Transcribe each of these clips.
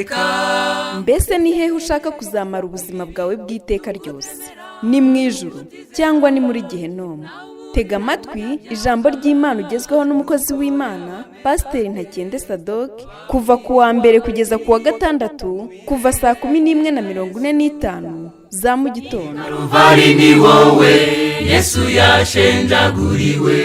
Iteka. Mbese ni hehe ushaka kuzamara ubuzima bwawe bw'iteka ryose? Ni mu ijuru cyangwa ni muri gehinomu? Tega amatwi ijambo ry'Imana ugezweho n'umukozi w'Imana, Pasiteri Ntakende Sadoke, kuva ku wa mbere kugeza ku wa gatandatu, kuva saa 11:45 za mu gitondo. Ruvari ni wowe Yesu yashenjaguriwe.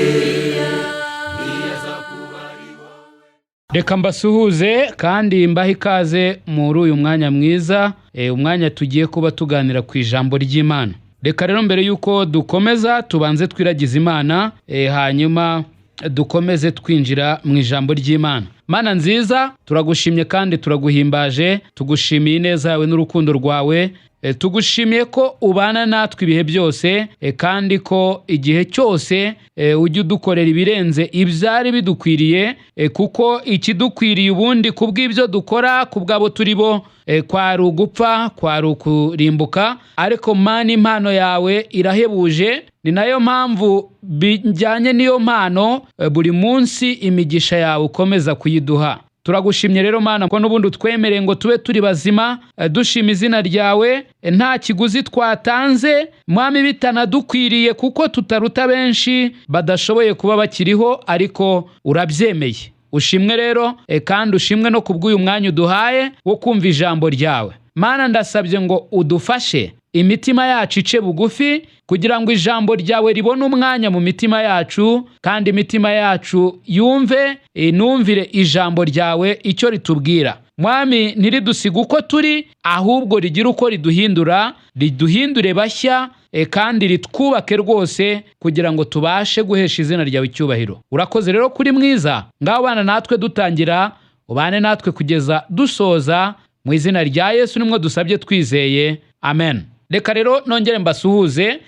Reka mbasuhuze kandi mbahe ikaze muri uyu mwanya mwiza, umwanya tugiye kuba tuganira ku ijambo ry'Imana. Reka rero mbere y'uko dukomeza tubanze twiragize Imana, hanyuma dukomeze twinjira mu ijambo ry'Imana. Mana nziza, turagushimye kandi turaguhimbaje, tugushimiye ineza yawe n'urukundo rwawe. Tugushimiye ko ubana natwe ibihe byose, kandi ko igihe cyose ujya udukorera ibirenze ibyari bidukwiriye, kuko ikidukwiriye ubundi ku bw'ibyo dukora, ku bw'abo turi bo, kwari ugupfa, kwari ukurimbuka. Ariko Mana, impano yawe irahebuje. Ni nayo mpamvu bijyanye n'iyo mpano, buri munsi imigisha yawe ukomeza kuyiduha. Turagushimye rero Mana ko n'ubundi utwemereye ngo tube turi bazima, dushima izina ryawe, nta kiguzi twatanze Mwami, bitanadukwiriye, kuko tutaruta benshi badashoboye kuba bakiriho, ariko urabyemeye. Ushimwe rero, kandi ushimwe no kubw'uyu mwanya uduhaye wo kumva ijambo ryawe. Mana, ndasabye ngo udufashe imitima yacu ice bugufi, kugira ngo ijambo ryawe ribone umwanya mu mitima yacu, kandi imitima yacu yumve, inumvire ijambo ryawe icyo ritubwira. Mwami, ntiridusiga uko turi, ahubwo rigire uko riduhindura, riduhindure bashya, kandi ritwubake rwose, kugira ngo tubashe guhesha izina ryawe icyubahiro. Urakoze rero kuri mwiza. Ngaho bana natwe dutangira, ubane natwe kugeza dusoza. Mu izina rya Yesu nimwo dusabye twizeye, amen. Reka rero nongere mbasuhuze,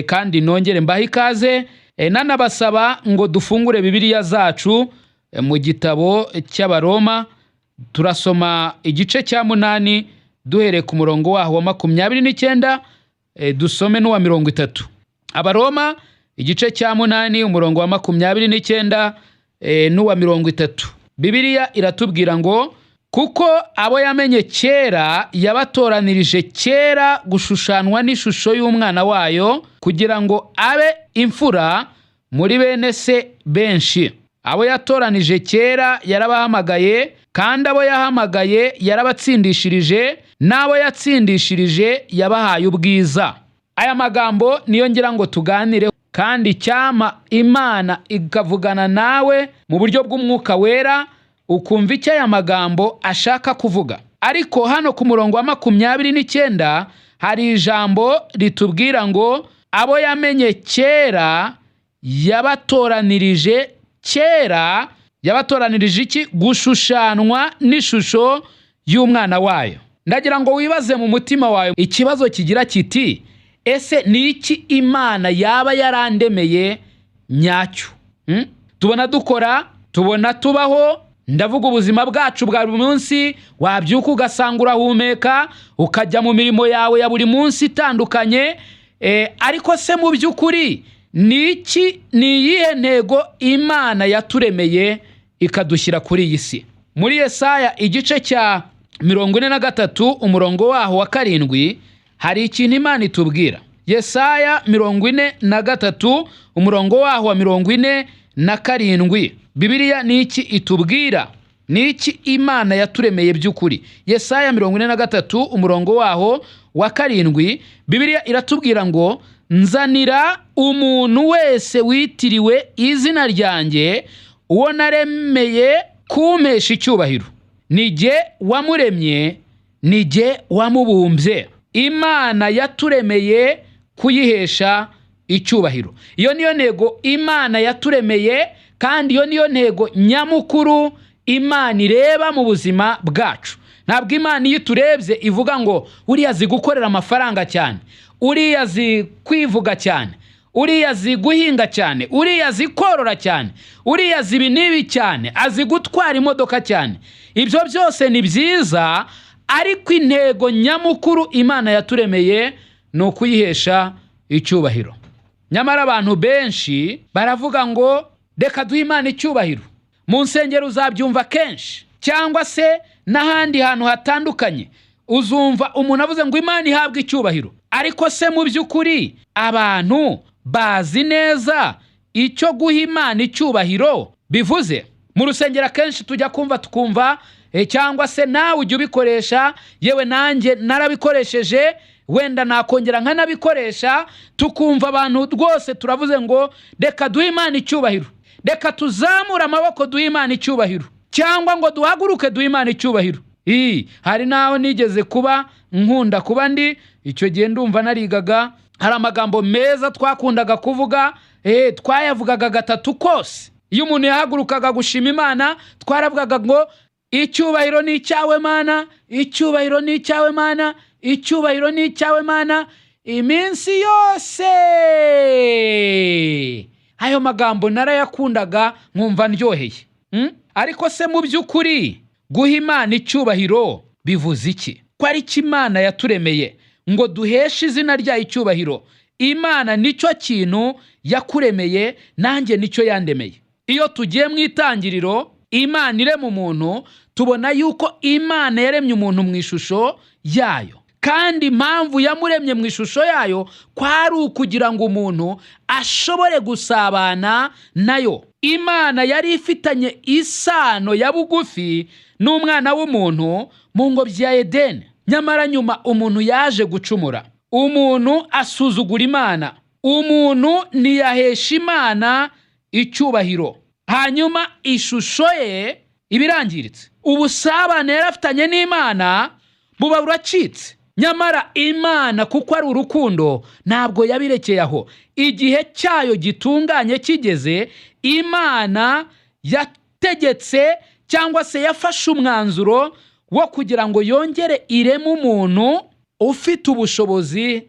kandi nongere mbahe ikaze, nanabasaba ngo dufungure Bibiliya zacu mu gitabo cy'Abaroma. Turasoma igice cya 8 duhereye ku murongo waho wa 29, dusome n'uwa 30. Abaroma igice cya 8, umurongo wa 29 n'uwa 30. Bibiliya iratubwira ngo: "Kuko abo yamenye kera yabatoranirije kera gushushanwa n'ishusho y'umwana wayo, kugira ngo abe imfura muri bene se benshi. Abo yatoranije kera yarabahamagaye, kandi abo yahamagaye yarabatsindishirije, n'abo yatsindishirije yabahaye ubwiza." Aya magambo niyo ngira ngo tuganire, kandi cyama Imana ikavugana nawe mu buryo bw'Umwuka Wera, ukumva icyo aya magambo ashaka kuvuga. Ariko hano ku murongo wa 29 hari ijambo ritubwira ngo: "Abo yamenye kera yabatoranirije kera." Yabatoranirije iki? Gushushanwa n'ishusho y'umwana wayo. Ndagira ngo wibaze mu mutima wawe ikibazo kigira kiti: "Ese ni iki Imana yaba yarandemeye nyacyo?" Tubona dukora, tubona tubaho, ndavuga ubuzima bwacu bwa buri munsi. Wabyuka ugasanga urahumeka, ukajya mu mirimo yawe ya buri munsi itandukanye, ariko se mu by'ukuri ni iki, ni iyihe ntego Imana yaturemeye ikadushyira kuri iyi si? Muri Yesaya igice cya 43, umurongo waho wa 7, hari ikintu Imana itubwira. Yesaya 43, umurongo waho wa 47, Bibiliya ni iki itubwira? Ni iki Imana yaturemeye by'ukuri? Yesaya 43, umurongo waho wa 7, Bibiliya iratubwira ngo: "Nzanira umuntu wese witiriwe izina ryanjye, uwo naremeye kumpesha icyubahiro. Ni jye wamuremye, ni jye wamubumbye." Imana yaturemeye kuyihesha icyubahiro. Iyo niyo ntego Imana yaturemeye, kandi iyo niyo ntego nyamukuru Imana ireba mu buzima bwacu. Ntabwo Imana iyo iturebye ivuga ngo uriya azi gukorera amafaranga cyane, uriya azi kwivuga cyane, uriya azi guhinga cyane, uriya azi korora cyane, uriya azi ibi n'ibi cyane, azi gutwara imodoka cyane. Ibyo byose ni byiza, ariko intego nyamukuru Imana yaturemeye ni ukuyihesha icyubahiro. Nyamara abantu benshi baravuga ngo: "Reka duhe Imana icyubahiro." Mu nsengero uzabyumva kenshi. Cyangwa se n'ahandi hantu hatandukanye, uzumva umuntu avuze ngo Imana ihabwe icyubahiro. Ariko se mu by'ukuri abantu bazi neza icyo guha Imana icyubahiro bivuze? Mu rusengero akenshi tujya kumva tukumva, cyangwa se nawe ujya ubikoresha, yewe nanjye narabikoresheje, wenda nakongera nkanabikoresha, tukumva abantu rwose turavuze ngo reka duhe Imana icyubahiro, reka tuzamure amaboko duhe Imana icyubahiro, cyangwa ngo duhaguruke duhe Imana icyubahiro. Hari n'aho nigeze kuba nkunda kuba ndi, icyo gihe ndumva narigaga, hari amagambo meza twakundaga kuvuga, twayavugaga gatatu kose. Iyo umuntu yahagurukaga gushima Imana, twaravugaga ngo icyubahiro ni icyawe Mana, icyubahiro ni icyawe Mana, icyubahiro ni icyawe Mana, iminsi yose. Ayo magambo narayakundaga nkumva ndyoheye. Ariko se mu by'ukuri guha Imana icyubahiro bivuze iki? Ko ari cyo Imana yaturemeye ngo duheshe izina ryayo icyubahiro. Imana nicyo kintu yakuremeye, nanjye nicyo yandemeye. Iyo tugiye mu itangiriro, Imana irema umuntu, tubona yuko Imana yaremye umuntu mu ishusho yayo. Kandi impamvu yamuremye mu ishusho yayo kwari ukugira ngo umuntu ashobore gusabana nayo. Imana yari ifitanye isano ya bugufi n'umwana w'umuntu mu ngobyi ya Edeni. Nyamara nyuma umuntu yaje gucumura, umuntu asuzugura Imana, umuntu ntiyahesha Imana icyubahiro, hanyuma ishusho ye iba irangiritse, ubusabane yari afitanye n'Imana buba buracitse. Nyamara Imana, kuko ari urukundo, ntabwo yabirekeye aho. Igihe cyayo gitunganye kigeze, Imana yategetse cyangwa se yafashe umwanzuro wo kugira ngo yongere ireme umuntu ufite ubushobozi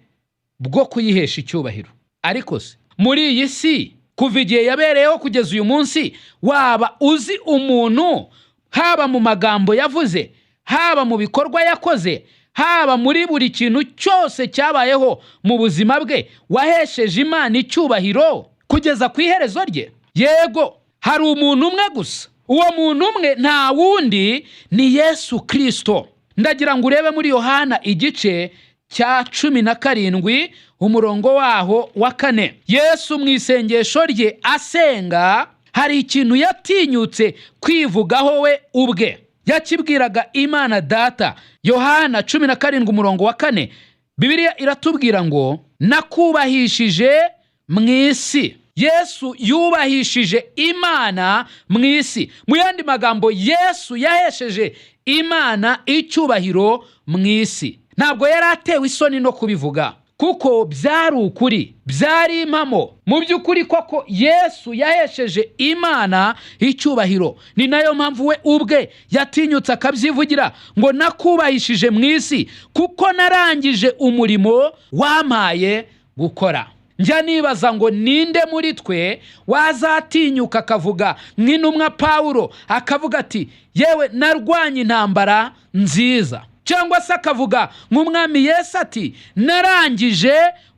bwo kuyihesha icyubahiro. Ariko se muri iyi si, kuva igihe yabereyeho kugeza uyu munsi, waba uzi umuntu, haba mu magambo yavuze, haba mu bikorwa yakoze, haba muri buri kintu cyose cyabayeho mu buzima bwe, wahesheje Imana icyubahiro kugeza ku iherezo rye? Yego, hari umuntu umwe gusa. Uwo muntu umwe nta wundi, ni Yesu Kirisito. Ndagira ngo urebe muri Yohana igice cya 17, umurongo waho wa 4. Yesu mu isengesho rye asenga, hari ikintu yatinyutse kwivugaho we ubwe, yakibwiraga Imana Data. Yohana 17 umurongo wa 4, Bibiliya iratubwira ngo nakubahishije mu isi. Yesu yubahishije Imana mu isi. Mu yandi magambo, Yesu yahesheje Imana icyubahiro mu isi. Ntabwo yari atewe isoni no kubivuga, kuko byari ukuri, byari impamo. Mu by'ukuri koko Yesu yahesheje Imana icyubahiro. Ni nayo mpamvu we ubwe yatinyutse akabyivugira ngo nakubahishije mu isi, kuko narangije umurimo wampaye gukora. Njya nibaza ngo ninde muri twe wazatinyuka akavuga nk'intumwa Pawulo, akavuga ati yewe narwanye intambara nziza, cyangwa se akavuga nk'umwami Yesu ati narangije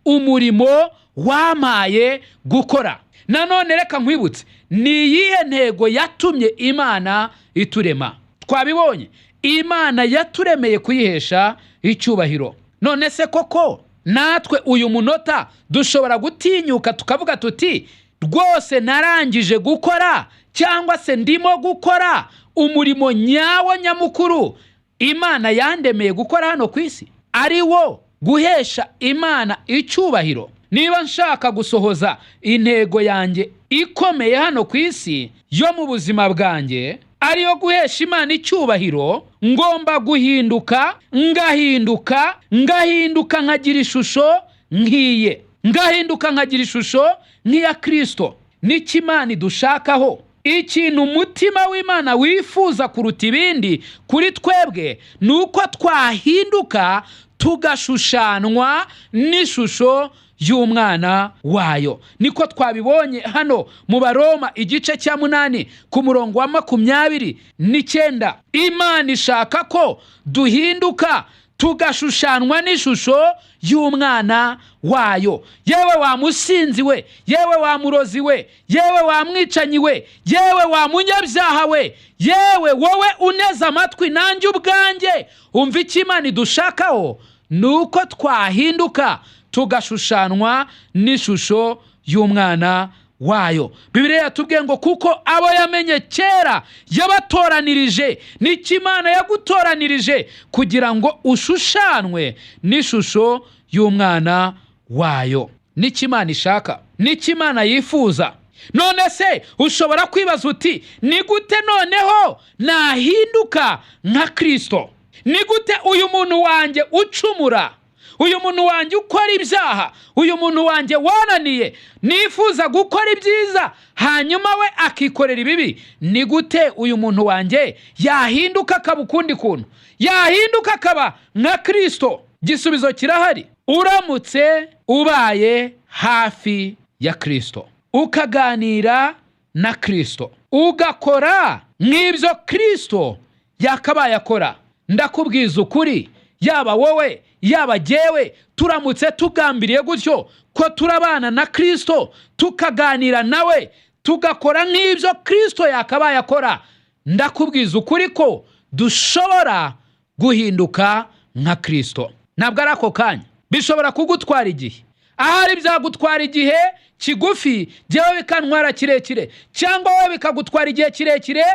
umurimo wampaye gukora. Nanone reka nkwibutse, ni iyihe ntego yatumye Imana iturema? Twabibonye, Imana yaturemeye kuyihesha icyubahiro. None se koko natwe uyu munota dushobora gutinyuka tukavuga tuti rwose narangije gukora, cyangwa se ndimo gukora umurimo nyawo nyamukuru Imana yandemeye gukora hano ku isi, ari wo guhesha Imana icyubahiro? Niba nshaka gusohoza intego yanjye ikomeye hano ku isi yo mu buzima bwanjye, ariyo guhesha Imana icyubahiro, ngomba guhinduka, ngahinduka, ngahinduka nkagira ishusho nk'iye, ngahinduka nkagira ishusho nk'iya Kirisito. Nicyo Imana idushakaho. Ikintu umutima w'Imana wifuza kuruta ibindi kuri twebwe ni uko twahinduka tugashushanwa n'ishusho y'umwana wayo. Niko twabibonye hano mu Baroma igice cya 8 ku murongo wa 29. Imana ishaka ko duhinduka Tugashushanywa n'ishusho y'umwana wayo. Yewe wa musinzi we, yewe wa murozi we, yewe wa mwicanyi we, yewe wa munyabyaha we, yewe wowe uneze amatwi, nanjye ubwanjye, umva icyo Imana idushakaho ni uko twahinduka tugashushanywa n'ishusho y'umwana wayo. Bibiliya yatubwiye ngo kuko abo yamenye kera yabatoranirije. Nicyo Imana yagutoranirije, kugira ngo ushushanwe n'ishusho y'umwana wayo. Nicyo Imana ishaka, nicyo Imana yifuza. None se ushobora kwibaza uti: "Ni gute noneho nahinduka nka Kirisito? Ni gute uyu muntu wanjye ucumura, uyu muntu wanjye ukora ibyaha, uyu muntu wanjye wananiye, nifuza gukora ibyiza hanyuma we akikorera ibibi, ni gute uyu muntu wanjye yahinduka akaba ukundi kuntu, yahinduka akaba nka Kirisito?" Igisubizo kirahari. Uramutse ubaye hafi ya Kirisito, ukaganira na Kirisito, ugakora nk'ibyo Kirisito yakabaye akora, ndakubwiza ukuri, yaba wowe, yaba jyewe, turamutse tugambiriye gutyo ko turabana na Kirisito, tukaganira nawe, tugakora nk'ibyo Kirisito yakabaye akora, ndakubwiza ukuri ko dushobora guhinduka nka Kirisito. Ntabwo ari ako kanya, bishobora kugutwara igihe. Ahari byagutwara igihe kigufi, njyewe bikantwara kirekire, cyangwa wowe bikagutwara igihe kirekire,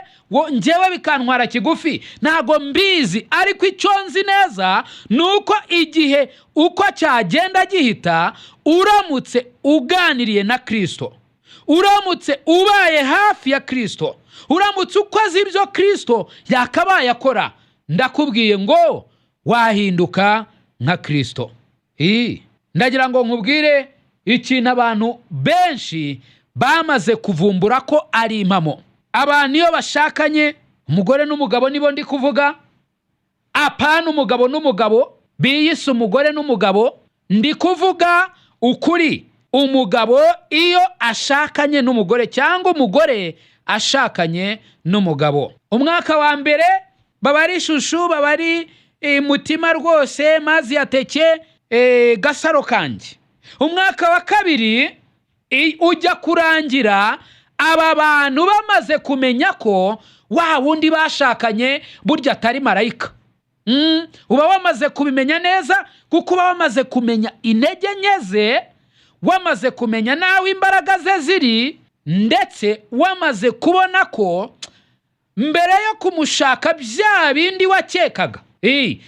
njyewe bikantwara kigufi, ntabwo mbizi. Ariko icyo nzi neza ni uko igihe uko cyagenda gihita, uramutse uganiriye na Kirisito, uramutse ubaye hafi ya Kirisito, uramutse ukoze ibyo Kirisito yakabaye akora, ndakubwiye ngo wahinduka nka Kirisito. Ndagira ngo nkubwire ikintu abantu benshi bamaze kuvumbura ko ari impamo. Abantu iyo bashakanye, umugore n'umugabo nibo ndi kuvuga, apana umugabo n'umugabo biyise umugore n'umugabo. Ndi kuvuga ukuri. Umugabo iyo ashakanye n'umugore cyangwa umugore ashakanye n'umugabo, umwaka wa mbere baba ari shushu, baba ari mutima rwose, mazi yateke, gasaro kanjye. Umwaka wa kabiri ujya kurangira aba bantu bamaze kumenya ko wa wundi bashakanye burya atari marayika. Uba wamaze kubimenya neza, kuko uba wamaze kumenya intege nke ze, wamaze kumenya n'aho imbaraga ze ziri, ndetse wamaze kubona ko mbere yo kumushaka bya bindi wakekaga.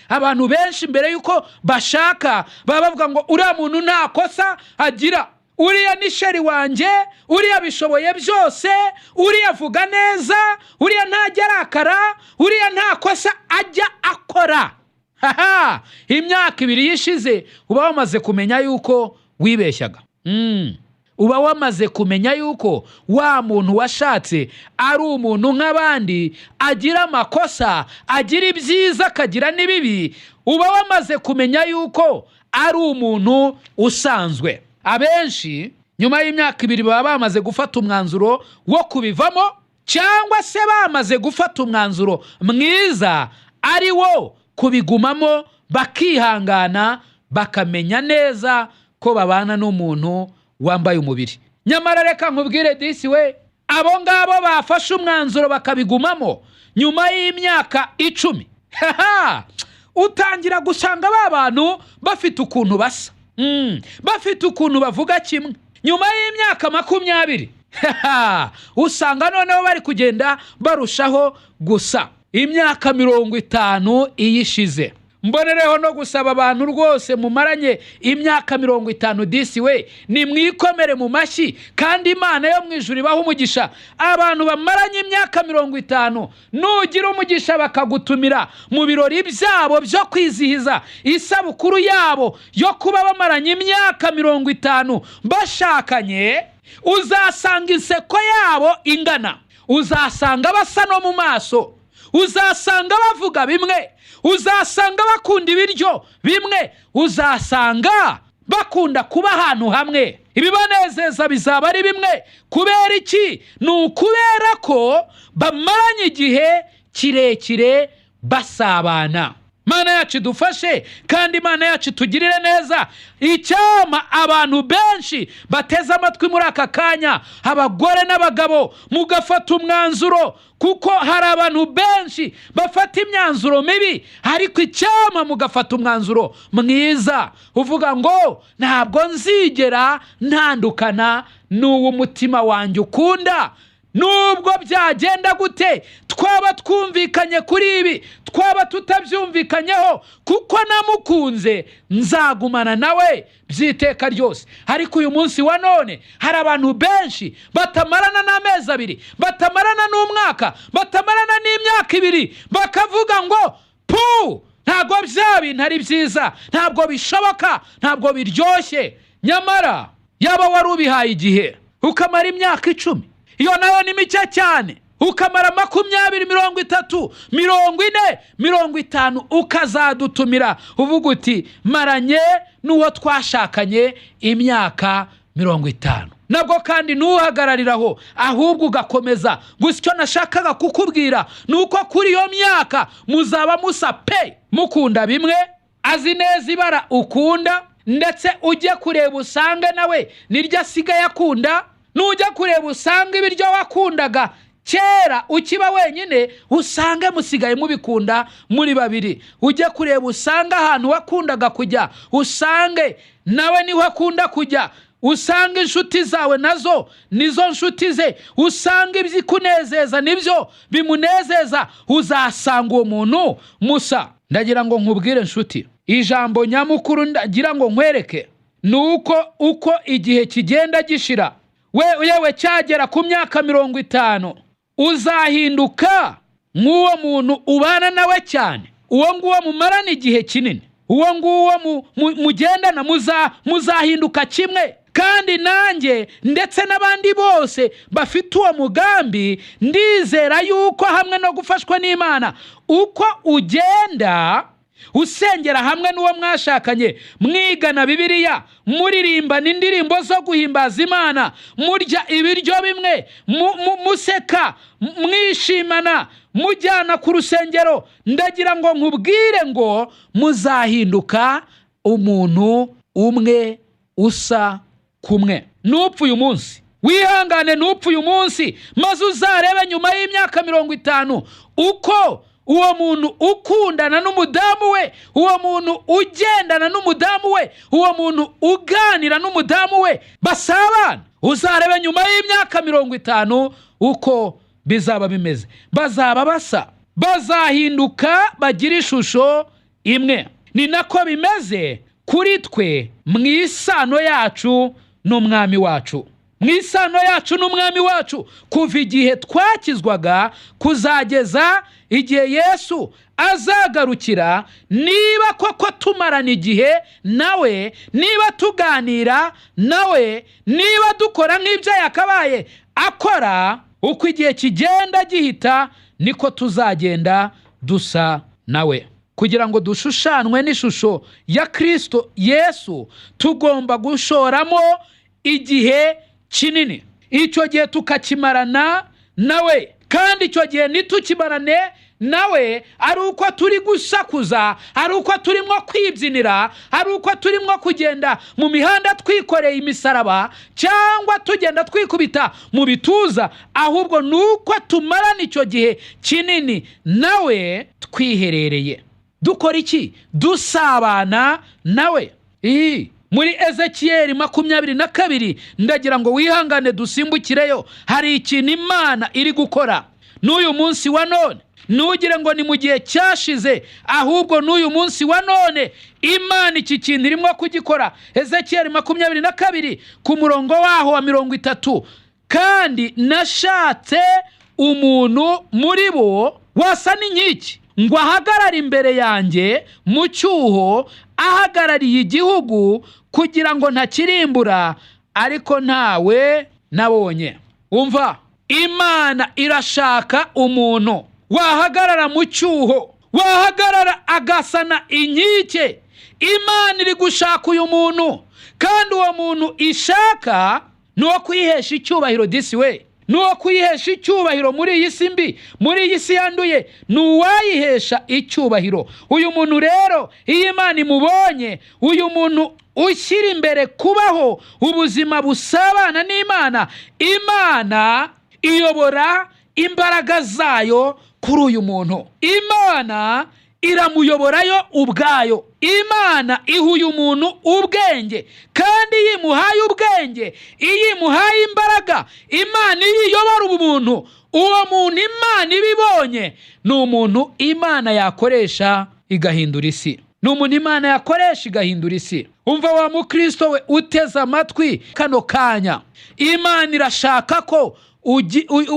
Abantu benshi mbere y'uko bashaka baba bavuga ngo uriya muntu nta kosa agira, uriya ni chéri wanjye, uriya bishoboye byose, uriya avuga neza, uriya ntajya arakara, uriya nta kosa ajya akora. Haha, imyaka 2 yishize uba wamaze kumenya yuko wibeshyaga. Uba wamaze kumenya yuko wa muntu washatse ari umuntu nk'abandi, agira amakosa, agira ibyiza, akagira n'ibibi. Uba wamaze kumenya yuko ari umuntu usanzwe. Abenshi nyuma y'imyaka 2 baba bamaze gufata umwanzuro wo kubivamo, cyangwa se bamaze gufata umwanzuro mwiza ari wo kubigumamo, bakihangana, bakamenya neza ko babana n'umuntu wambaye umubiri. Nyamara reka nkubwire disi we, abo ngabo bafashe umwanzuro bakabigumamo, nyuma y'imyaka 10, haha, utangira gusanga ba bantu bafite ukuntu basa, bafite ukuntu bavuga kimwe. Nyuma y'imyaka 20, haha, usanga noneho bari kugenda barushaho gusa. Imyaka 50 iyo ishize, mbonereho no gusaba abantu rwose mumaranye imyaka 50, disi we, nimwikomere mu mashyi, kandi Imana yo mu ijuru ibaha umugisha. Abantu bamaranye imyaka 50, nugira umugisha bakagutumira mu birori byabo byo kwizihiza isabukuru yabo yo kuba bamaranye imyaka 50 bashakanye, uzasanga inseko yabo ingana, uzasanga basa no mu maso, uzasanga bavuga bimwe, uzasanga bakunda ibiryo bimwe, uzasanga bakunda kuba ahantu hamwe, ibibanezeza bizaba ari bimwe. Kubera iki? Ni ukubera ko bamaranye igihe kirekire basabana. Imana yacu idufashe kandi Imana yacu itugirire neza. Icyama abantu benshi bateze amatwi muri aka kanya, abagore n'abagabo, mugafata umwanzuro, kuko hari abantu benshi bafata imyanzuro mibi, ariko icyama mugafata umwanzuro mwiza uvuga ngo ntabwo nzigera ntandukana n'uwo umutima wanjye ukunda, nubwo byagenda gute, twaba twumvikanye kuri ibi, twaba tutabyumvikanyeho, kuko namukunze nzagumana nawe by'iteka ryose. Ariko uyu munsi wa none hari abantu benshi batamarana n'amezi 2, batamarana n'umwaka, batamarana n'imyaka 2, bakavuga ngo pu, ntabwo bya bintu ari byiza, ntabwo bishoboka, ntabwo biryoshye. Nyamara yaba wari ubihaye igihe ukamara imyaka 10, iyo nayo ni mike cyane, ukamara 20, 30, 40, 50, ukazadutumira uvuga uti maranye n'uwo twashakanye imyaka 50. Nabwo kandi ntuhagarariraho, ahubwo ugakomeza. Gusa icyo nashakaga kukubwira ni uko kuri iyo myaka muzaba musa pe, mukunda bimwe, azi neza ibara ukunda, ndetse ujye kureba usange nawe niryo asigaye akunda. Nujya kureba usanga ibiryo wakundaga kera ukiba wenyine, usange musigaye mubikunda muri babiri. Ujye kureba usange ahantu wakundaga kujya, usange nawe niho akunda kujya, usanga inshuti zawe nazo nizo nshuti ze, usanga ibyikunezeza nibyo bimunezeza, uzasanga uwo muntu musa. Ndagira ngo nkubwire nshuti, ijambo nyamukuru ndagira ngo nkwereke ni uko uko igihe kigenda gishira, we yewe cyagera ku myaka 50, uzahinduka nk'uwo muntu ubana nawe cyane, uwo nguwo mumarana igihe kinini, uwo nguwo mugendana, muzahinduka kimwe. Kandi nanjye ndetse n'abandi bose bafite uwo mugambi, ndizera yuko hamwe no gufashwa n'Imana, uko ugenda usengera hamwe n'uwo mwashakanye, mwigana Bibiliya, muririmbana indirimbo zo guhimbaza Imana, murya ibiryo bimwe, museka, mwishimana, mujyana ku rusengero, ndagira ngo nkubwire ngo muzahinduka umuntu umwe usa kumwe. Nupfa uyu munsi, wihangane, ntupfe uyu munsi, maze uzarebe nyuma y'imyaka 50 uko uwo muntu ukundana n'umudamu we, uwo muntu ugendana n'umudamu we, uwo muntu uganira n'umudamu we basabana, uzarebe nyuma y'imyaka 50 uko bizaba bimeze. Bazaba basa, bazahinduka bagira ishusho imwe. Ni nako bimeze kuri twe mu isano yacu n'Umwami wacu, mu isano yacu n'Umwami wacu, kuva igihe twakizwaga kuzageza igihe Yesu azagarukira. Niba koko tumarana igihe nawe, niba tuganira nawe, niba dukora nk'ibyo yakabaye akora, uko igihe kigenda gihita niko tuzagenda dusa nawe. Kugira ngo dushushanwe n'ishusho ya Kristo Yesu, tugomba gushoramo igihe kinini, icyo gihe tukakimarana nawe. Kandi icyo gihe ntitukimarane nawe ari uko turi gusakuza, ari uko turimo kwibyinira, ari uko turimo kugenda mu mihanda twikoreye imisaraba cyangwa tugenda twikubita mu bituza, ahubwo ni uko tumarana icyo gihe kinini nawe twiherereye. Dukora iki? Dusabana nawe. Muri Ezekiyeli 22, ndagira ngo wihangane dusimbukireyo, hari ikintu Imana iri gukora n'uyu munsi wa none. Ntugire ngo ni mu gihe cyashize, ahubwo n'uyu munsi wa none Imana iki kintu irimo kugikora. Ezekiyeli 22 ku murongo waho wa 30: kandi nashatse umuntu muri bo wasa n'inkike, ngo ahagarare imbere yanjye mu cyuho, ahagarariye igihugu, kugira ngo ntakirimbura, ariko ntawe nabonye. Umva, Imana irashaka umuntu wahagarara mu cyuho, wahagarara agasana inkike. Imana iri gushaka uyu muntu, kandi uwo muntu ishaka ni uwo kuyihesha icyubahiro. Disi we. Ni uwo kuyihesha icyubahiro muri iyi si mbi, muri iyi si yanduye, ni uwayihesha icyubahiro. Uyu muntu rero, iyo Imana imubonye, uyu muntu ushyira imbere kubaho ubuzima busabana n'Imana, Imana iyobora imbaraga zayo kuri uyu muntu. Imana iramuyoborayo ubwayo. Imana iha uyu muntu ubwenge, kandi iyo imuhaye ubwenge, iyo imuhaye imbaraga, Imana iyo iyobora ubu muntu, uwo muntu Imana ibibonye ni umuntu Imana yakoresha igahindura isi, ni umuntu Imana yakoresha igahindura isi. Umva wa mukristo we uteze amatwi kano kanya, Imana irashaka ko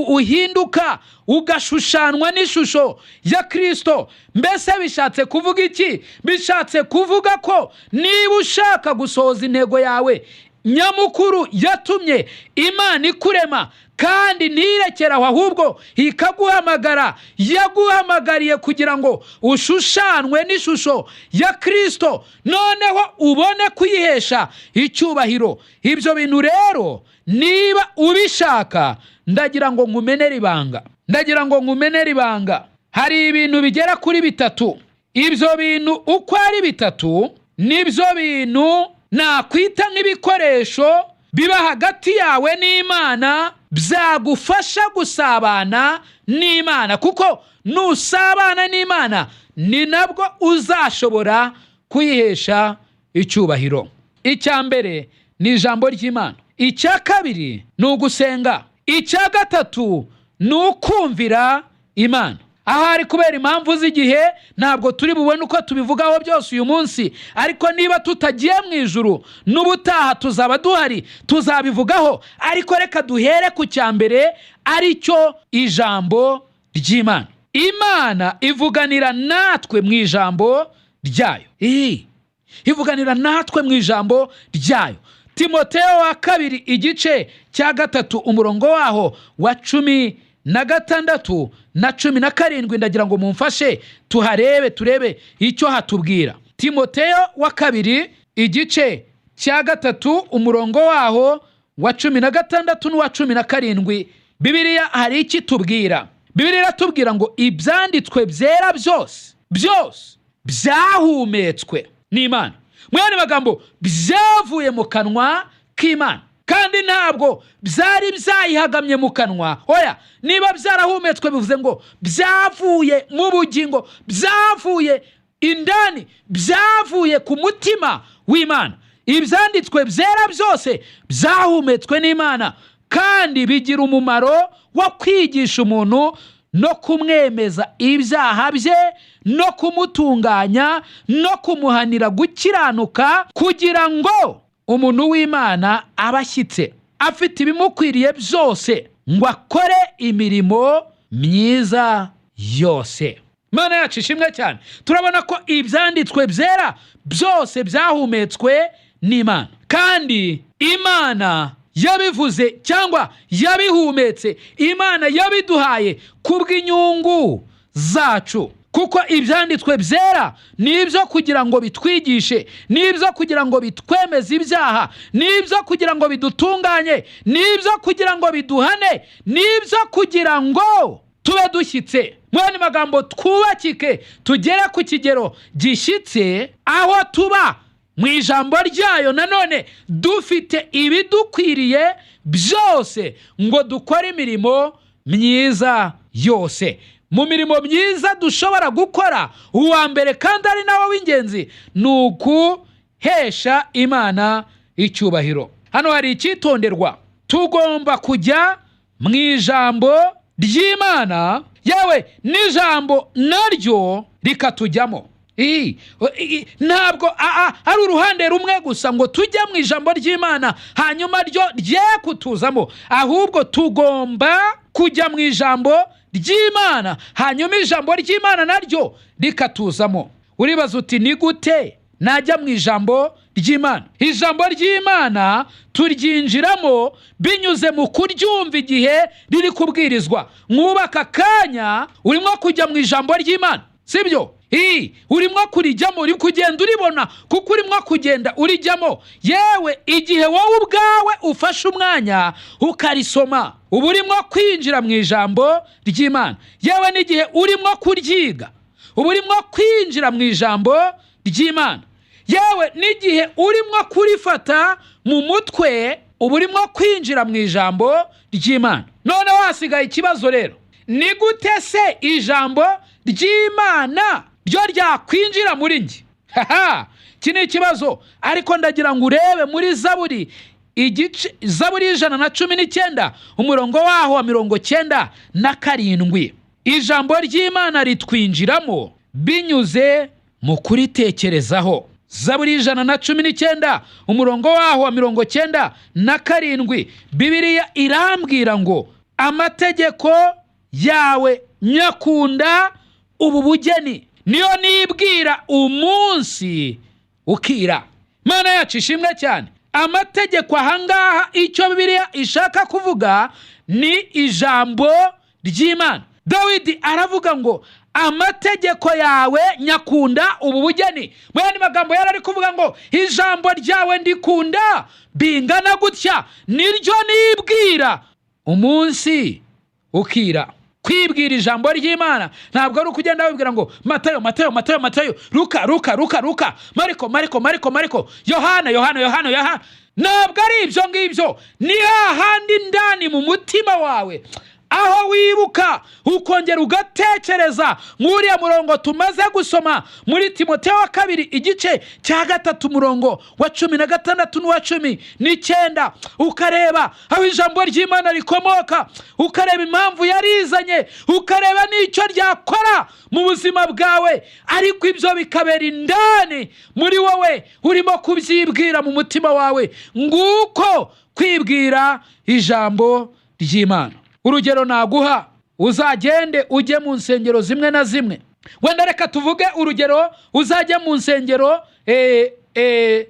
uhinduka ugashushanywa n'ishusho ya Kristo. Mbese bishatse kuvuga iki? Bishatse kuvuga ko niba ushaka gusohoza intego yawe nyamukuru yatumye Imana ikurema, kandi ntirekere aho, ahubwo ikaguhamagara, yaguhamagariye kugira ngo ushushanwe n'ishusho ya Kristo, noneho ubone kuyihesha icyubahiro. Ibyo bintu rero niba ubishaka, ndagira ngo nkumenere ibanga, ndagira ngo nkumenere ibanga. Hari ibintu bigera kuri bitatu. Ibyo bintu uko ari bitatu nibyo bintu nakwita nk'ibikoresho biba hagati yawe n'Imana, byagufasha gusabana n'Imana, kuko nusabana n'Imana ni nabwo uzashobora kuyihesha icyubahiro. Icya mbere ni ijambo ry'Imana, icya kabiri ni ugusenga, icya gatatu ni ukumvira Imana. Ahari kubera impamvu z'igihe ntabwo turi bubone uko tubivugaho byose uyu munsi, ariko niba tutagiye mu ijuru, n'ubutaha tuzaba duhari, tuzabivugaho. Ariko reka duhere ku cya mbere, ari cyo ijambo ry'Imana. Imana ivuganira natwe mu ijambo ryayo, ivuganira natwe mu ijambo ryayo. Timoteo wa kabiri, igice cya 3, umurongo waho wa 16 na 17, ndagira ngo mumfashe tuharebe, turebe icyo hatubwira. Timoteo wa kabiri, igice cya 3, umurongo waho wa 16 n'uwa 17, Bibiliya hari icyo itubwira. Bibiliya iratubwira ngo ibyanditswe byera byose byose byahumetswe n'Imana. Mu yandi magambo, byavuye mu kanwa k'Imana, kandi ntabwo byari byayihagamye mu kanwa. Oya, niba byarahumetswe bivuze ngo byavuye mu bugingo, byavuye indani, byavuye ku mutima w'Imana. Ibyanditswe byera byose byahumetswe n'Imana, kandi bigira umumaro wo kwigisha umuntu no kumwemeza ibyaha bye, no kumutunganya, no kumuhanira gukiranuka, kugira ngo umuntu w'Imana abe ashyitse, afite ibimukwiriye byose, ngo akore imirimo myiza yose. Imana yacu ishimwe cyane. Turabona ko ibyanditswe byera byose byahumetswe n'Imana, kandi Imana yabivuze cyangwa yabihumetse, Imana yabiduhaye kubw'inyungu zacu, kuko ibyanditswe byera ni ibyo kugira ngo bitwigishe, ni ibyo kugira ngo bitwemeze ibyaha, ni ibyo kugira ngo bidutunganye, ni ibyo kugira ngo biduhane, ni ibyo kugira ngo tube dushyitse. Mu yandi magambo, twubakike, tugere ku kigero gishyitse, aho tuba mu ijambo ryayo nanone dufite ibidukwiriye byose ngo dukore imirimo myiza yose. Mu mirimo myiza dushobora gukora, uwa mbere kandi ari nawo w'ingenzi ni ukuhesha Imana icyubahiro. Hano hari icyitonderwa: tugomba kujya mu ijambo ry'Imana, yewe n'ijambo naryo rikatujyamo. Ntabwo ari uruhande rumwe gusa ngo tujye mu ijambo ry'Imana hanyuma ryo rye kutuzamo, ahubwo tugomba kujya mu ijambo ry'Imana, hanyuma ijambo ry'Imana naryo rikatuzamo. Uribaza uti: "Ni gute najya mu ijambo ry'Imana?" Ijambo ry'Imana turyinjiramo binyuze mu kuryumva igihe riri kubwirizwa. Mwubaka akanya urimo kujya mu ijambo ry'Imana, sibyo? Urimo kurijyamo, uri kugenda uribona kuko urimo kugenda urijyamo. Yewe, igihe wowe ubwawe ufashe umwanya ukarisoma, uba urimo kwinjira mu ijambo ry'Imana. Yewe, n'igihe urimo kuryiga, uba urimo kwinjira mu ijambo ry'Imana. Yewe, n'igihe urimo kurifata mu mutwe, uba urimo kwinjira mu ijambo ry'Imana. Noneho hasigaye ikibazo rero: ni gute se ijambo ry'Imana ryo ryakwinjira muri njye? Haha, iki ni ikibazo, ariko ndagira ngo urebe muri Zaburi, igice Zaburi 119, umurongo waho wa 97. Ijambo ry'Imana ritwinjiramo binyuze mu kuritekerezaho. Zaburi 119, umurongo waho wa 97, Bibiliya irambwira ngo: "Amategeko yawe nyakunda ubu bugeni, niyo nibwira umunsi ukira." Mana yacu ishimwe cyane. Amategeko ahangaha, icyo Bibiliya ishaka kuvuga ni ijambo ry'Imana. Dawidi aravuga ngo: "Amategeko yawe nyakunda ubu bugeni." Mu yandi magambo, yari ari kuvuga ngo: "Ijambo ryawe ndikunda bingana gutya, niryo nibwira umunsi ukira." Kwibwira ijambo ry'Imana ntabwo ari ukugenda wibwira ngo Matayo, Matayo, Matayo, Matayo, Luka, Luka, Luka, Luka, Mariko, Mariko, Mariko, Mariko, Yohana, Yohana, Yohana, Yohana. Ntabwo ari ibyo ngibyo. Ni hahandi ndani mu mutima wawe, aho wibuka ukongera ugatekereza nk'uriya murongo tumaze gusoma muri Timoteyo wa kabiri, igice cya 3, umurongo wa 16 n'uwa 19, ukareba aho ijambo ry'Imana rikomoka, ukareba impamvu yarizanye, ukareba n'icyo ryakora mu buzima bwawe. Ariko ibyo bikabera indani muri wowe, urimo kubyibwira mu mutima wawe. Nguko kwibwira ijambo ry'Imana. Urugero naguha: uzagende ujye mu nsengero zimwe na zimwe. Wenda reka tuvuge urugero, uzajye mu nsengero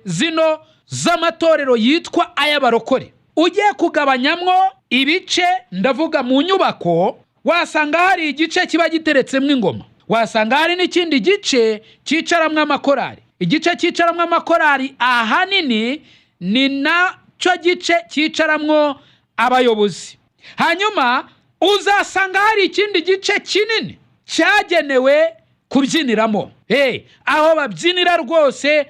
zino z'amatorero yitwa ay'abarokore. Ugiye kugabanyamwo ibice, ndavuga mu nyubako, wasanga hari igice kiba giteretsemo ingoma, wasanga hari n'ikindi gice cyicaramo amakorari. Igice cyicaramo amakorari ahanini ni nacyo gice cyicaramwo abayobozi. Hanyuma uzasanga hari ikindi gice kinini cyagenewe kubyiniramo, aho babyinira rwose,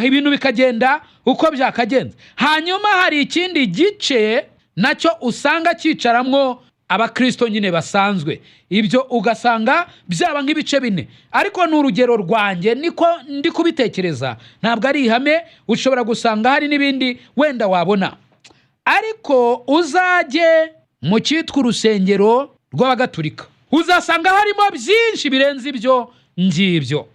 ibintu bikagenda uko byakagenze. Hanyuma hari ikindi gice nacyo usanga cyicaramwo abakirisito nyine basanzwe. Ibyo ugasanga byaba nk'ibice bine, ariko ni urugero rwanjye, niko ndi kubitekereza, ntabwo ari ihame. Ushobora gusanga hari n'ibindi wenda wabona. Ariko uzajye mu cyitwa urusengero rw'Abagatulika, uzasanga harimo byinshi birenze ibyo ngibyo.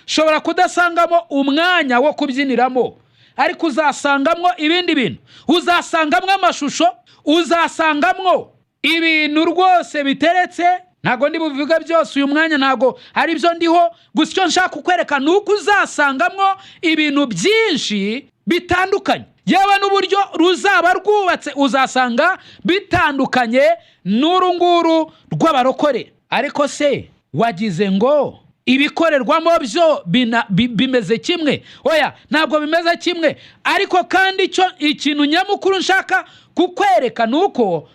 Ushobora kudasangamo umwanya wo kubyiniramo, ariko uzasangamo ibindi bintu, uzasangamo amashusho, uzasangamo ibintu rwose biteretse. Ntabwo ndi bubivuge byose uyu mwanya, ntabwo ari byo ndiho. Gusa icyo nshaka kukwereka ni uko uzasangamo ibintu byinshi bitandukanye. Yewe, n'uburyo ruzaba rwubatse uzasanga bitandukanye n'uru nguru rw'abarokore. Ariko se wagize ngo ibikorerwamo byo bimeze kimwe? Oya, ntabwo bimeze kimwe. Ariko kandi icyo ikintu nyamukuru nshaka kukwereka ni uko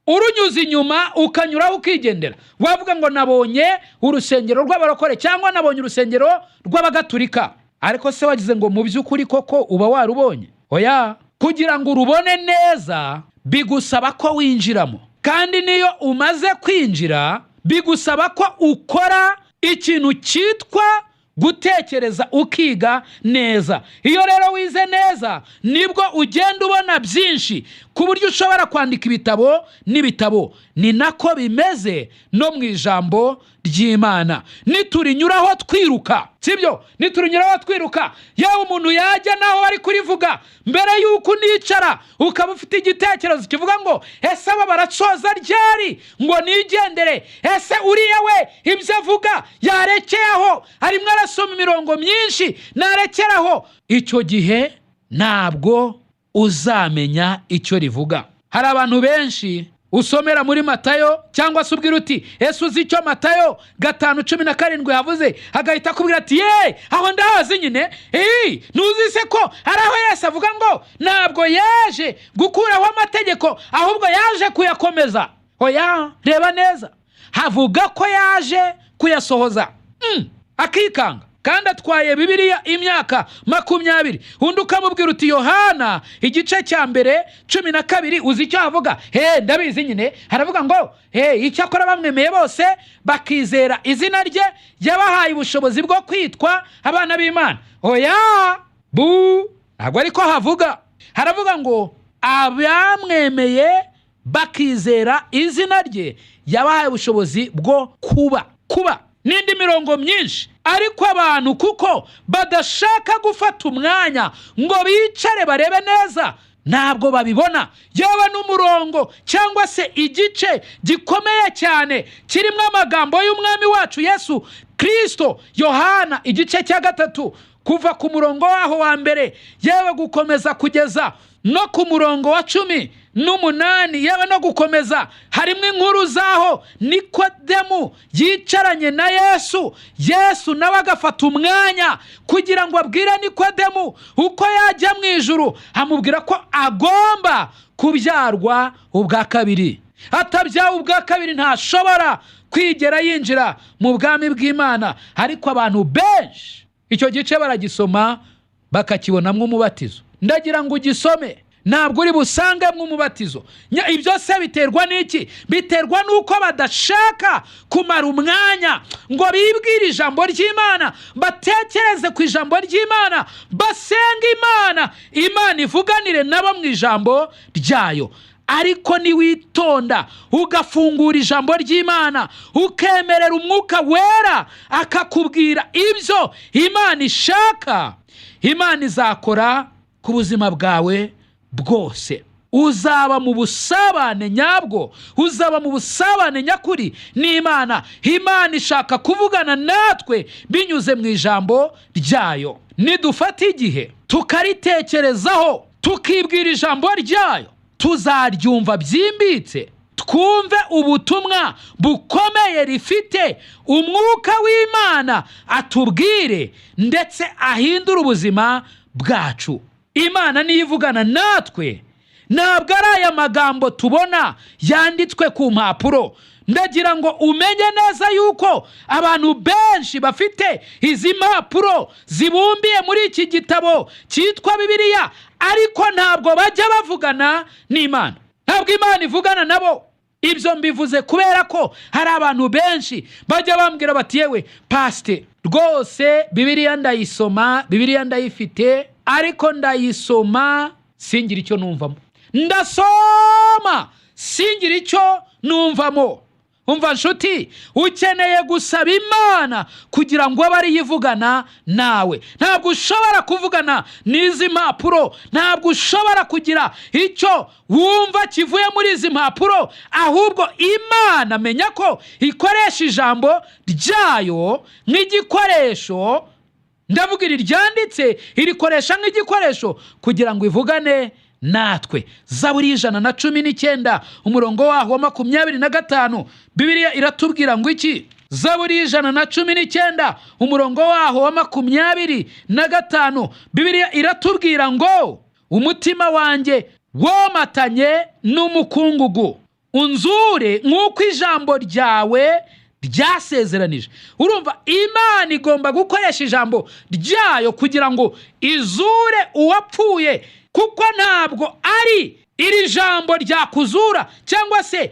urunyuze inyuma, ukanyuraho ukigendera, wavuga ngo nabonye urusengero rw'abarokore cyangwa nabonye urusengero rw'Abagatulika. Ariko se wagize ngo mu by'ukuri koko uba warubonye? Oya, kugira ngo urubone neza bigusaba ko winjiramo, kandi niyo umaze kwinjira bigusaba ko ukora ikintu cyitwa gutekereza, ukiga neza. Iyo rero wize neza, nibwo ugenda ubona byinshi ku buryo ushobora kwandika ibitabo n'ibitabo. Ni nako bimeze no mu ijambo ry'Imana. Niturinyuraho twiruka, sibyo? Niturinyuraho twiruka, yewe, umuntu yajya naho bari kurivuga, mbere y'uko unicara ukaba ufite igitekerezo kivuga ngo: "Ese aba baracoza ryari ngo nigendere? Ese uriya we ibyo avuga yarekeye aho? Arimo arasoma imirongo myinshi, narekeraho." Icyo gihe ntabwo uzamenya icyo rivuga. Hari abantu benshi Usomera muri Matayo, cyangwa se ubwira uti: "Ese uzi icyo Matayo 5:17 havuze?" Agahita akubwira ati: "Ye, aho ndahazi nyine." Eee, ntuzi se ko hari aho Yesu avuga ngo ntabwo yaje gukuraho amategeko, ahubwo yaje kuyakomeza? Oya, reba neza, havuga ko yaje kuyasohoza. Akikanga kandi atwaye Bibiliya imyaka 20. Undi ukamubwira uti: "Yohana igice cya 1:12, uzi icyo havuga?" "He, ndabizi nyine." Haravuga ngo he: "Icyakora bamwemeye bose bakizera izina rye, yabahaye ubushobozi bwo kwitwa abana b'Imana." Oya, bu ntabwo ariko havuga. Haravuga ngo abamwemeye bakizera izina rye, yabahaye ubushobozi bwo kuba n'indi mirongo myinshi. Ariko abantu kuko badashaka gufata umwanya ngo bicare barebe neza, ntabwo babibona. Yewe, n'umurongo cyangwa se igice gikomeye cyane kirimo amagambo y'Umwami wacu Yesu Kirisito, Yohana igice cya 3, kuva ku murongo waho wa 1, yewe gukomeza kugeza no ku murongo wa 18, yewe no gukomeza, harimo inkuru z'aho Nikodemu yicaranye na Yesu. Yesu nawe agafata umwanya kugira ngo abwire Nikodemu uko yajya mu ijuru, amubwira ko agomba kubyarwa ubwa kabiri. Atabyawe ubwa kabiri ntashobora kwigera yinjira mu bwami bw'Imana. Ariko abantu benshi icyo gice baragisoma bakakibonamo umubatizo. Ndagira ngo ugisome, ntabwo uri busangemo umubatizo. Ibyo se biterwa n'iki? Biterwa n'uko badashaka kumara umwanya ngo bibwire ijambo ry'Imana, batekereze ku ijambo ry'Imana, basenge Imana, Imana ivuganire nabo mu ijambo ryayo. Ariko niwitonda ugafungura ijambo ry'Imana, ukemerera Umwuka Wera akakubwira ibyo Imana ishaka, Imana izakora ku buzima bwawe bwose. Uzaba mu busabane nyabwo, uzaba mu busabane nyakuri n'Imana. Imana ishaka kuvugana natwe binyuze mu ijambo ryayo. Nidufata igihe tukaritekerezaho, tukibwira ijambo ryayo, tuzaryumva byimbitse, twumve ubutumwa bukomeye rifite. Umwuka w'Imana atubwire ndetse ahindure ubuzima bwacu. Imana niyo ivugana natwe, ntabwo ari aya magambo tubona yanditswe ku mpapuro. Ndagira ngo umenye neza yuko abantu benshi bafite izi mpapuro zibumbiye muri iki gitabo cyitwa Bibiliya, ariko ntabwo bajya bavugana n'Imana, ntabwo Imana ivugana nabo. Ibyo mbivuze kubera ko hari abantu benshi bajya bambwira bati: "Yewe pasite, rwose Bibiliya ndayisoma, Bibiliya ndayifite, ariko ndayisoma singira icyo numvamo, ndasoma singira icyo numvamo." Umva nshuti, ukeneye gusaba Imana kugira ngo abe ariyo ivugana nawe. Ntabwo ushobora kuvugana n'izi mpapuro, ntabwo ushobora kugira icyo wumva kivuye muri izi mpapuro. Ahubwo Imana, menya ko ikoresha ijambo ryayo nk'igikoresho. Ndavuga iri ryanditse, irikoresha nk'igikoresho kugira ngo ivugane natwe. Zaburi 119, umurongo waho wa 25, Bibiliya iratubwira ngo iki? Zaburi 119, umurongo waho wa 25, Bibiliya iratubwira ngo: "Umutima wanjye womatanye n'umukungugu, unzure nk'uko ijambo ryawe ryasezeranije." Urumva, Imana igomba gukoresha ijambo ryayo kugira ngo izure uwapfuye, kuko ntabwo ari iri jambo ryakuzura, cyangwa se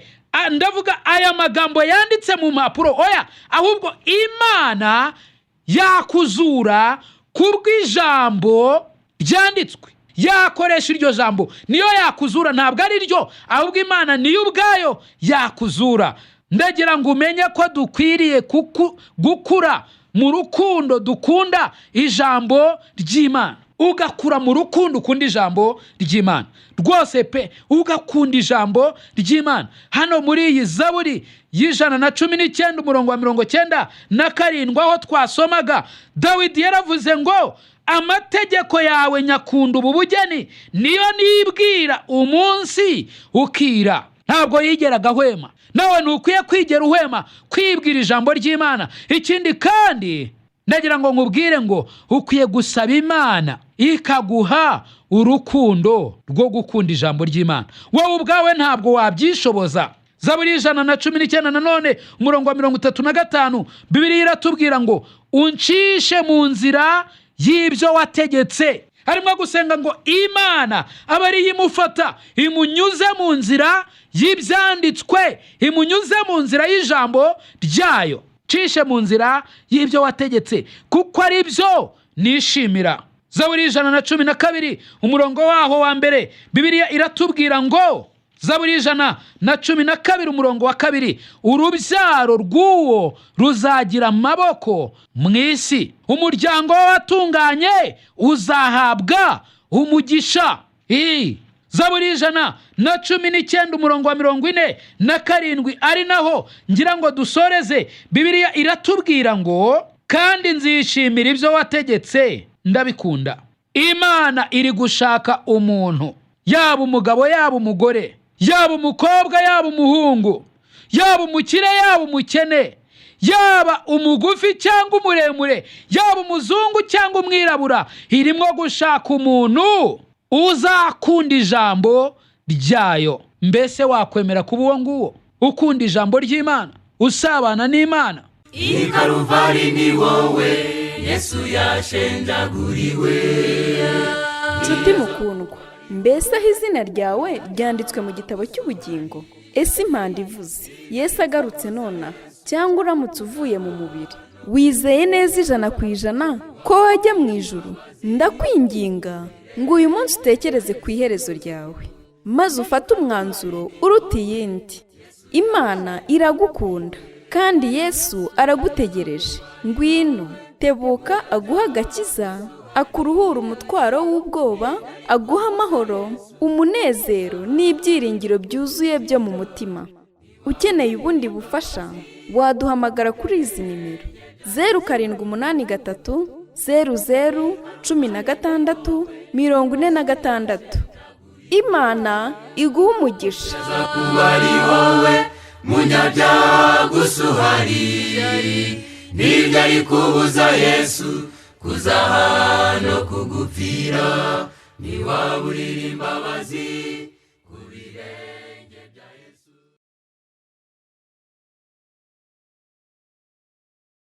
ndavuga aya magambo yanditse mu mpapuro. Oya, ahubwo Imana yakuzura kubw'ijambo ryanditswe. Yakoresha iryo jambo, niyo yakuzura, ntabwo ari ryo, ahubwo Imana niyo ubwayo yakuzura. Ndagira ngo umenye ko dukwiriye gukura mu rukundo dukunda ijambo ry'Imana. Ugakura mu rukundo ukunda ijambo ry'Imana rwose pe, ugakunda ijambo ry'Imana. Hano muri iyi Zaburi y'119, umurongo wa 97, aho twasomaga, Dawidi yaravuze ngo: "Amategeko yawe nyakunda ubu bugeni, niyo nibwira umunsi ukira." Ntabwo yigeraga ahwema. Nawe ntukwiye kwigera uhwema kwibwira ijambo ry'Imana. Ikindi kandi ndagira ngo nkubwire ngo ukwiye gusaba Imana ikaguha urukundo rwo gukunda ijambo ry'Imana. Wowe ubwawe ntabwo wabyishoboza. Zaburi 119 nanone umurongo wa 35, Bibiliya iratubwira ngo uncishe mu nzira y'ibyo wategetse. Harimo gusenga ngo Imana abe ariyo imufata, imunyuze mu nzira y'ibyanditswe, imunyuze mu nzira y'ijambo ryayo. Cishe mu nzira y'ibyo wategetse, kuko ari byo nishimira. Zaburi 112 umurongo waho wa mbere, Bibiliya iratubwira ngo, Zaburi 112 umurongo wa 2, urubyaro rw'uwo ruzagira amaboko mu isi, umuryango w'abatunganye uzahabwa umugisha. Zaburi 119 umurongo wa 47, ari naho ngira ngo dusoreze, Bibiliya iratubwira ngo kandi nzishimira ibyo wategetse, ndabikunda. Imana iri gushaka umuntu, yaba umugabo, yaba umugore, yaba umukobwa, yaba umuhungu, yaba umukire, yaba umukene, yaba umugufi cyangwa umuremure, yaba umuzungu cyangwa umwirabura. Irimo gushaka umuntu uzakunda ijambo ryayo. Mbese wakwemera kuba uwo nguwo ukunda ijambo ry'Imana, usabana n'Imana? I Karuvari ni wowe Yesu yashenjaguriwe. Nshuti mukundwa, mbese aho izina ryawe ryanditswe mu gitabo cy'ubugingo? Ese impanda ivuze Yesu agarutse nonaha, cyangwa uramutse uvuye mu mubiri, wizeye neza 100% ko wajya mu ijuru? Ndakwinginga ngo uyu munsi utekereze ku iherezo ryawe, maze ufate umwanzuro uruta iyindi. Imana iragukunda kandi Yesu aragutegereje. Ngwino, tebuka aguhe agakiza, akuruhura umutwaro w'ubwoba, aguha amahoro, umunezero n'ibyiringiro byuzuye byo mu mutima. Ukeneye ubundi bufasha, waduhamagara kuri izi nimero: 0783 00 16 46. Imana iguha umugisha. Kuba ari wowe munyabyaha gusa uhari, nibyo ari kubuza Yesu kuzaha no kugupfira, ntiwaburira imbabazi.